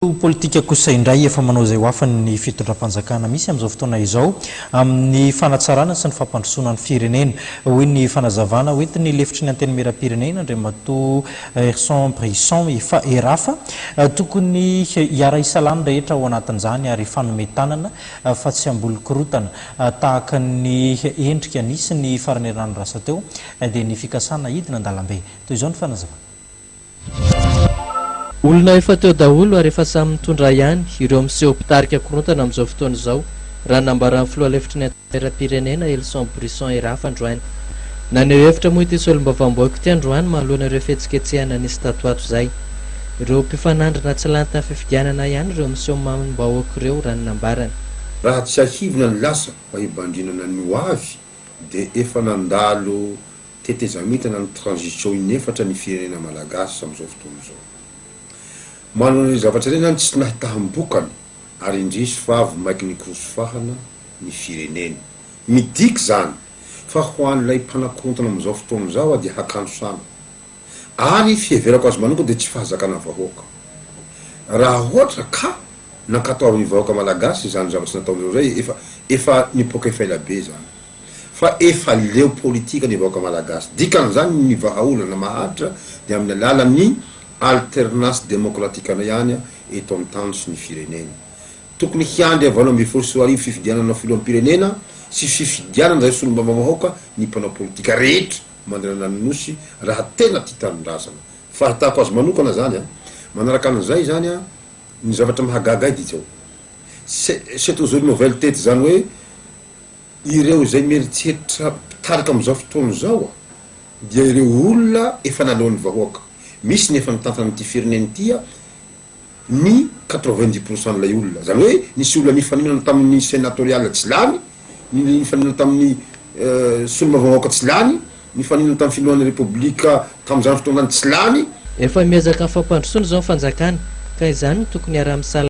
Politika kosa indray, efa manao izay ho afany ny fitondram-panjakana misy amin'izao fotoana izao amin'ny fanatsarana sy ny fampandrosoana ny firenena, hoy ny fanazavana hoentin'ny lefitry ny Antenimierampirenena, Andriamatoa Herson Brisson efa Erafa. Tokony hiara-hisalahy ny rehetra ao anatin'izany ary hifanome tanana fa tsy hamboly korontana tahaka ny endrika nisy ny faran'ny herinandro lasa teo dia ny fikasana hidina an-dalambe. Toy izao ny fanazavana. Olona efa teo daholo ary efa samy mitondra ihany ireo miseho mpitarika korontana amin'izao fotoana izao, raha ny nambaran'ny filoha lefitry ny Antenimierampirenena, Elson Brisson Erafa androany. Naneho hevitra moa ity solombavambahoaka ity androany manoloana ireo fihetsiketsehana nisy tato ho ato izay. Ireo mpifanandrina tsy lany tamin'ny fifidianana ihany ireo miseho mamim-bahoaka ireo, raha ny nambarany. Raha tsiahivina ny lasa mba hibandrinana ny ho avy dia efa nandalo Tetezamita na ny transition inefatra ny firenena malagasy amin'izao fotoana izao. Manoloana ireny zavatra ireny izany tsy nahitaham-bokany ary indrisy fa vomaiky nikorosy fahana ny firenena. Midika izany fa ho an'ilay mpanakorontana amin'izao fotoana izao dia hakanto saina ary fiheverako azy manokana dia tsy fahazakana vahoaka. Raha ohatra ka nankatoavin'ny vahoaka malagasy izany zavatra nataon'ireo izay efa efa nipoaka efa elabe izany. Fa efa leo politika ny vahoaka malagasy. Dikan'izany ny vahaolana maharitra dia amin'ny alalan'ny alternance demokratikana ihany eto amin'ny tany sy ny firenena. Tokony hiandry 2018 fifidianana filoham-pirenena sy fifidianana izay solombavambahoaka ny mpanao politika rehetra manerana ny Nosy raha tena tia tanindrazana. Fahitako azy manokana zany an. Manaraka an'izay zany an, ny zavatra mahagaga ahy dia izao, c'est toujours nouvelle tety zany hoe, Ireo izay mieritreritra mpitarika amin'izao fotoana izao dia ireo olona efa naloan'ny vahoaka. Misy ny efa nitantana an'ity firenena ity ny 90 pour cent an'ilay olona. Izany hoe nisy olona nifaninana tamin'ny senatorial tsy lany, ny nifaninana tamin'ny solombavambahoaka tsy lany, nifaninana tamin'ny filohan'ny repoblika tamin'izany fotoana izany tsy lany. Efa miezaka ny fampandrosoana izao ny fanjakana ka izany no tokony hiaraha-misalahy.